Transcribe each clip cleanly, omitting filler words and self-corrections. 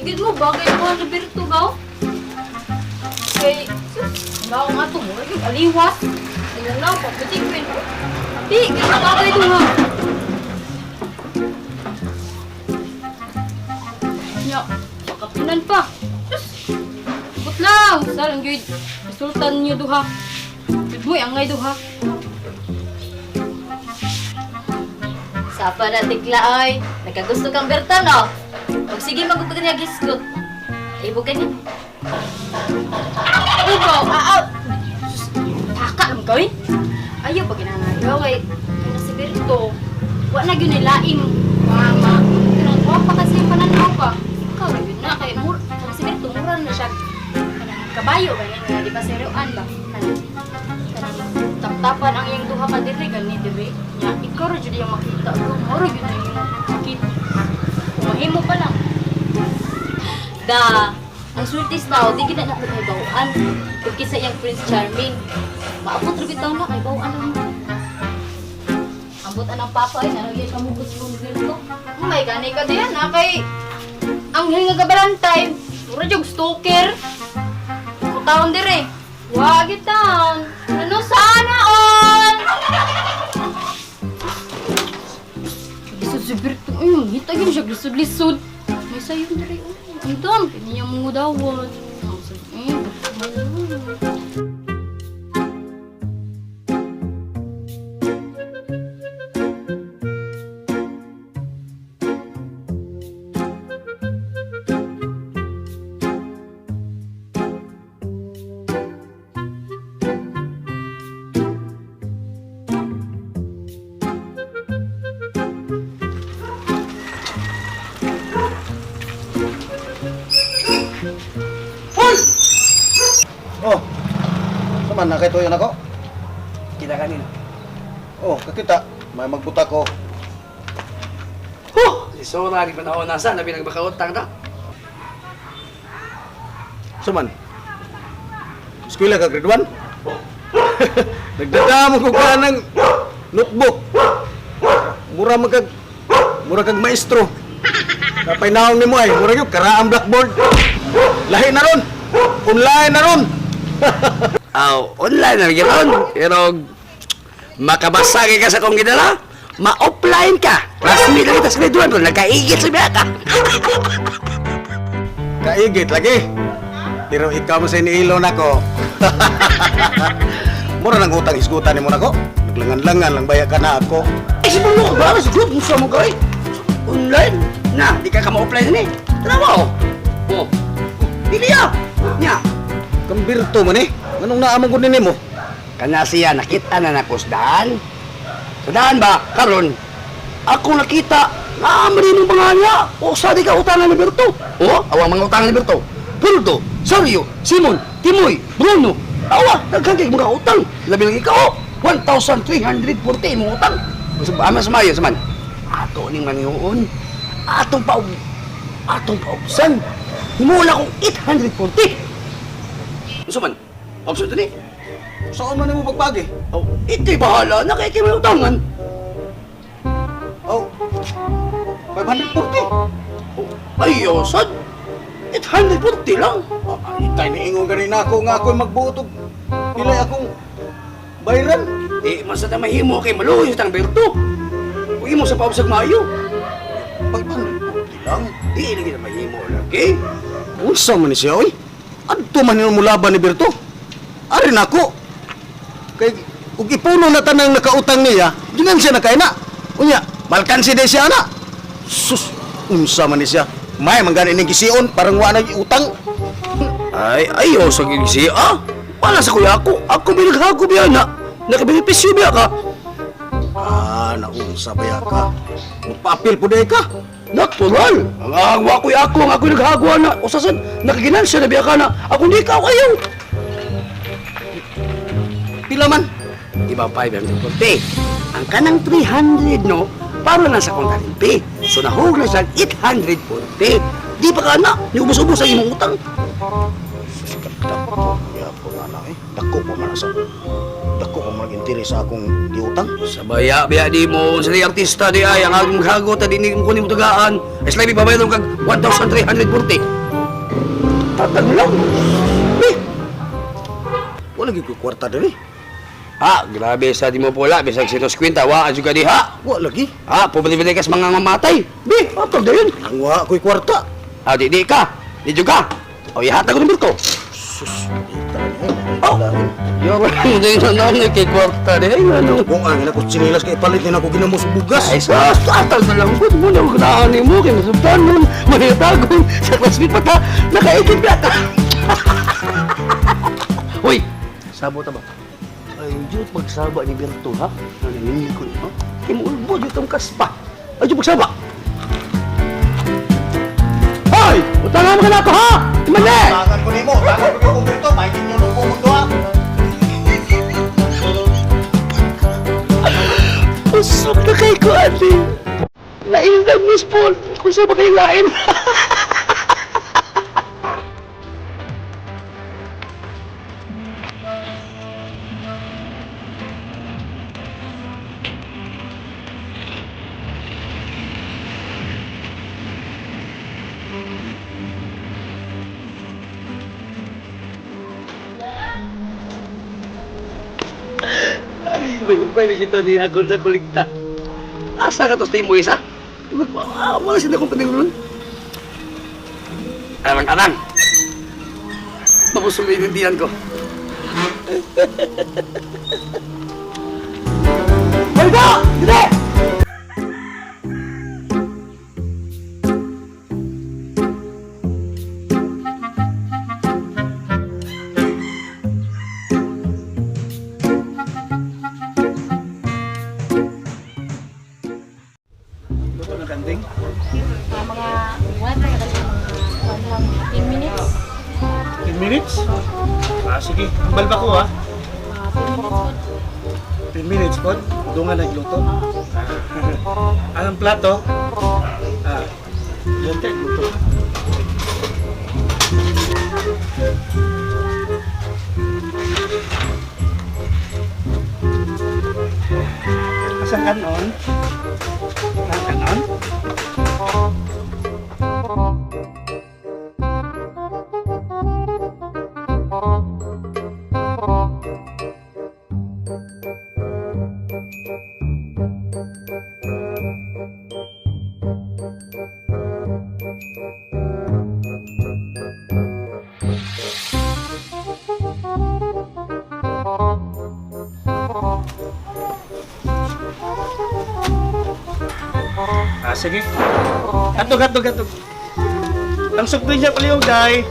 Di gid mo bagay mo ni Berto gaw. Kay sus, gaw nga to mo gyud aliwas. Ayun na pagbitik men. Di gid mo bagay duha. Nya, pakapinan pa. Sus. But lang, salang gyud. Resultan niyo duha. Gud mo angay duha. Sapa na tikla oy. Nagkagusto kang Berto no? Og sige magugod niya gisgot. Ibog ka niya. Uy, ba? Ah, ah. Sus, Taka lang kay. Ayaw pa ginanayo kay kay na si Berto. Wa na gyud ni laing mama. Pero wa pa kasi ang pananaw pa. Ikaw ra gyud na kay mur kana si Berto mura na siya. Kanang kabayo ba nga di ba seroan ba? Kanang kanang taptapan ang iyang duha ka diri gani diri. Nya ikaw ra jud iyang makita ko. Mura gyud na iyang makita. Mahimo pa lang. Da, ang swerte sa tao, di gid na ako bawaan. Ug kinsa iyang Prince Charming. Maabot ra bitaw na kay bawaan lang. Ambot anang papa ay ano yan kamugos mo ni Berto. May gani ka diyan ha kay anghel nga gabalantay. Mura jud stalker. Kutaon dire. Wa gid taon. Ano sana on? Lisod si Berto. Ngita gyud siya lisod-lisod. May sayon dire. Oh. Ang dam kini niya mga dawat. Ang sad- Oh. Saman na kay tuyo nako. Kita kanina. Oh, kakita. May magbuta ko. Huh! Si Sora, di pa na nasa, nabi nagbakautang na. Saman. Eskwela ka grade 1? Nagdadamo ko ka ng notebook. Mura man kag mura kag maestro. Kapay naong nimo ay mura gyud karaang blackboard. Lahi na ron. Online na ron. Aw, online na ron. Pero, makabasa kay ka sa kong gidala, ma-offline ka. Classmate lang kita sa grade 1, pero nagkaigit sa biya ka. Kaigit lagi. Pero ikaw mo sa iniilo nako. Mura nang utang isgutan nimo nako. Naglangan-langan lang baya ka na ako. Eh, si Bruno, ba? Sa group, gusto mo ka eh. Online? Na, di ka ka ma-offline ni. Tara mo. Oh. Dili ah. Nya. Kambirto man eh. Anong naamong ko nimo? Kana siya nakita na nako sa daan. Sa daan ba? Karon ako nakita naamri rin mga niya. O sa di ka utangan ni Berto. O, awang mga utangan ni Berto. Berto, Sergio, Simon, Timoy, Bruno. Awa, daghan kay mga utang. Labi lang ikaw. 1,340 imong utang. Mas mayo saman. Ato ning manihuon. Atong pa atong paubsan. Himula kong 840. Unsa man? Obso ni? Saan man nimo pagpagi? Oh, ikay bahala na kay kay may utangan. Oh. 540. Oh, ay, osad. 840 lang. Ah, ay, tay niingon gani na ako nga ako'y magbuot og pilay akong bayran. Eh, mas na mahimo kay maluoy sa tang Berto. Ug imo sa paubsag maayo. 540 lang. Di lagi na mahimo lagi. Unsa man ni siya oy? Adto man nimo mulaban ni Berto. Ari nako. Kay ug ipuno na tanang nakautang niya, ginan siya nakaina. Unya, malkansi day siya ana. Sus, unsa man ni siya? May man gani ning gision parang wa na utang. Ay, ay, osag yung siya. Ah, wala sa kuya ako. Ako may naghago biya na. Nakabenepisyo biya ka. Ah, naunsa ba ya ka? Magpaapil po day ka. Natural. Ang agwa kuya ako, ang ako naghago na. Usasan, nakaginansya na biya ka na. Ako hindi ka ayaw. Pila man? Di ba 540? Ang kanang 300, no? Para lang sa kong karimpi. So nahugla siya 840. Di ba ka na? Niubos-ubos ang imong utang. Sus, kadako. Ya po nga na eh. Dako pa man sa Dako ko mag-interes sa akong giutang. Sabaya biya di mo sa di artista di ay ang agong hagot di ni mo kunin mo tagaan. Ay slime babayad kag 1,340. Tatag lang. Eh, Wala gyud ko kwarta diri. Ah, grabe sa di mo pula bisag 150 wa adyo ka diha. Wa lagi. Ah, pubili kas mga mamatay. Bi, atog dayon. Ang wa ko'y kwarta. Ah, di di ka. Di juga. O ihatag ko ng birko. Sus, ita ni. Oh. Yo, hindi na na kay kwarta di ay ano. Kung ang ako tsinilas kay ipalit ni nako ginamo sa bugas. Ay, sus, atag na lang po. Mo na ko ni mo kay masubtan nun. Mahitagon sa classmate pa ta. Nakaikit ba ta? Uy, sabo ta ba? Ay, jud pagsaba ni Berto ha. Naningil ko ni ha. Kay muulbo jud tong kaspa. Ay, jud pagsaba. Hoy, utangan mo ka na ako ha. Imane! Tangan ko nimo, tangan ko kay Berto, may kinyo nung mundo ha. Usok na kay ko, ate. Naindag, Miss Paul. Kung saan ba kayo lain? Ay, may kita niya ako sa kuligta. Asa ka to sa imo isa? Wala siya akong paningin. Arang-arang. Mabusog yung diyan ko. Baldo! Dire! Luto ng kanding. Mga one, mga 10 minutes. 10 minutes? Ah, sige. Ang balba ko ah. 10 minutes po. 10 minutes po. Dungan nagluto. Anong plato? Ah, yan tayo luto. Asa kanon? Ang kanon? Ah, sige. Atog, atog, atog. Ang soft drink siya pala yung day.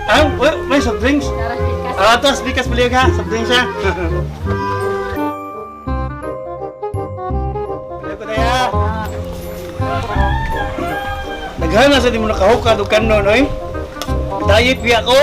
Ah, may soft drinks. Ah, tos, bikas pala yung ha. Soft drinks siya. Ayaw ko na ya. Nagana sa di mo nakahukad o kanon, oy. Diet biya ko.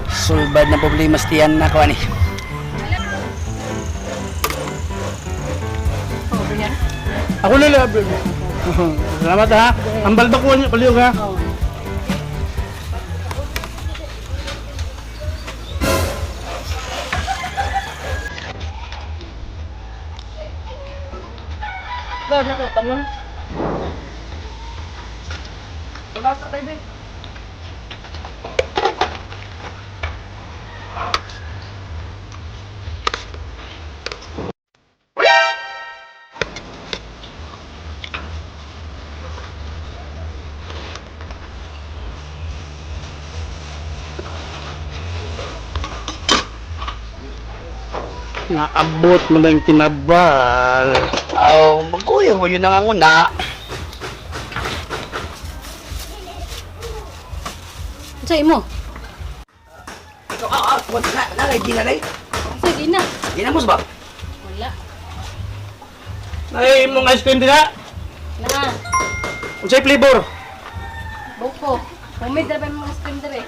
Sulbad na problema sa tiyan na ko ani. Ako na lang, bro. Salamat ha. Ang balbak ko niya, paliyog ha. Naabot mo na yung tinabal. Aw, magkuya mo yun ang anguna. Unsa imo? Ikaw, ah, ah, wala na, na, gina na eh. Unsa gina? Ginamos ba? Wala. Ay, mong ice cream dira. Na, Unsay flavor? buko. Homemade ra ba yung mga ice cream dere?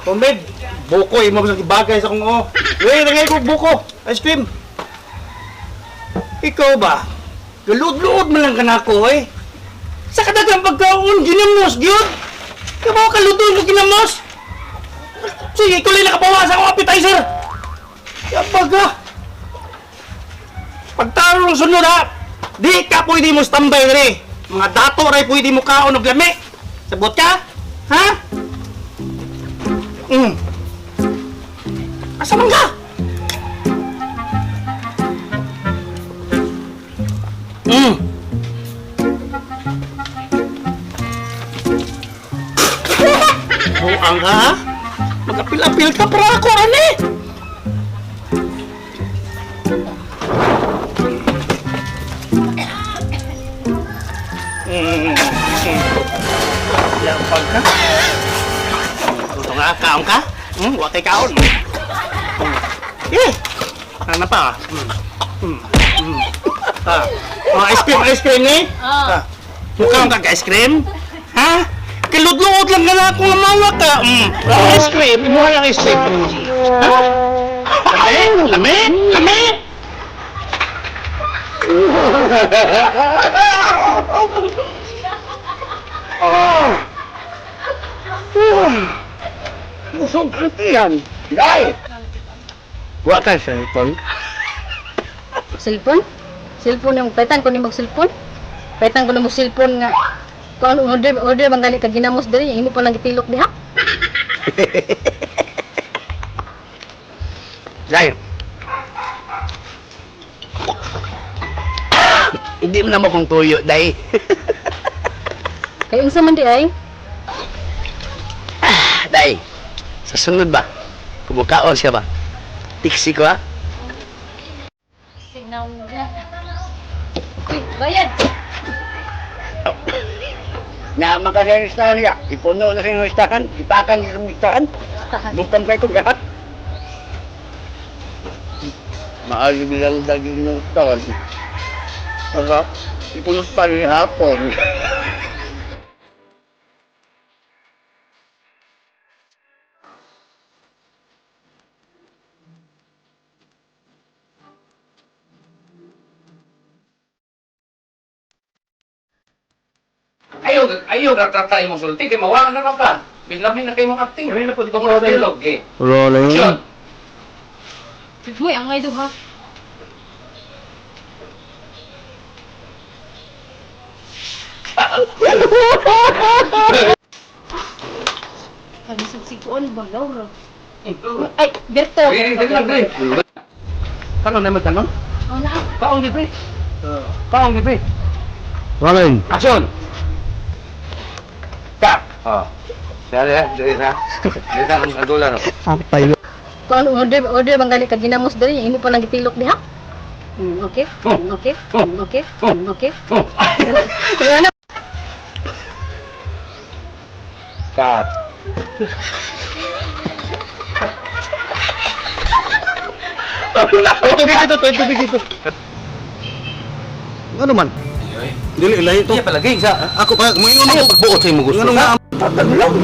Homemade. Buko, imo sa bagay sa kong oh. Uy, nangay ko buko. Ice cream. Ikaw ba? Luod-luod man lang ka nako eh. Sa kadagang pagkaon, ginamos gyud. Kabaw ka lutoon ko ginamos. Sige, ikaw lang nakabawa sa akong appetizer. Yabaga. Pagtaro ng sunod ha, di ka pwede mo standby dere. Mga dato ray pwede mo kaon og lami. Sabot ka? Ha? Asa man ka? Buang ka, ha? Mag-apil-apil ka para ako, ani! Lampag ka? Ito nga, kaon ka? Wa kay kaon. Eh, ano pa? Ah. Oh, ice cream ni? Ah. Mukha kang ice cream? Ha? Kiludluot lang ka na akong mawa ka. Ice cream, imuha lang ice cream. Ha? Lame, lame, lame. Busog yan. Day! Wa ka cellphone. Cellphone? Cellphone yung paitan ko ni mag cellphone. Paitan ko ni mo cellphone nga. Kung ano order order bang gali ka ginamos diri imo pa lang gitilok diha. Day. Hindi mo naman kung tuyo, day. Kay unsa man di ay? Day, sa sunod ba? Kumukaon siya ba? Tiksi ko ha? Signaw nga. Uy, bayad. Naman ka sa listahan niya. Ipuno na sa listahan. Ipakan sa listahan. Bukam kayo kong lahat. Maalim lang daging ng taon. Saka, ipunos pa rin hapon. Ayaw, ayaw ratata imong sulti kay mawala na ka. Bilamin na kay mong acting. Kami na po, di ko Kung dialogue eh. Wala. Action. Uy, angay duha. Kalisod-siguan ba, Laura? Ay, Berto. Ay, ay, ay, ay. Kanon naman tanon? Oh, na. Kaon gid pre. Kaon gid pre. Wala. Action. Ka. Oh. Dali, dali sa. Dali sa ang adulan. Patay. Kung ano order order bang gali ka ginamos diri imo pa lang gitilok diha. Okay. Okay. Okay. Okay. Oh. Kung ano Cut. Tubig dito, tubig dito. Ano man? Dili ilahi to. Iya palagi sa Ako pa, maingon Ayaw ako. pagbuot sa imong gusto. Ano nga? Tatag lang.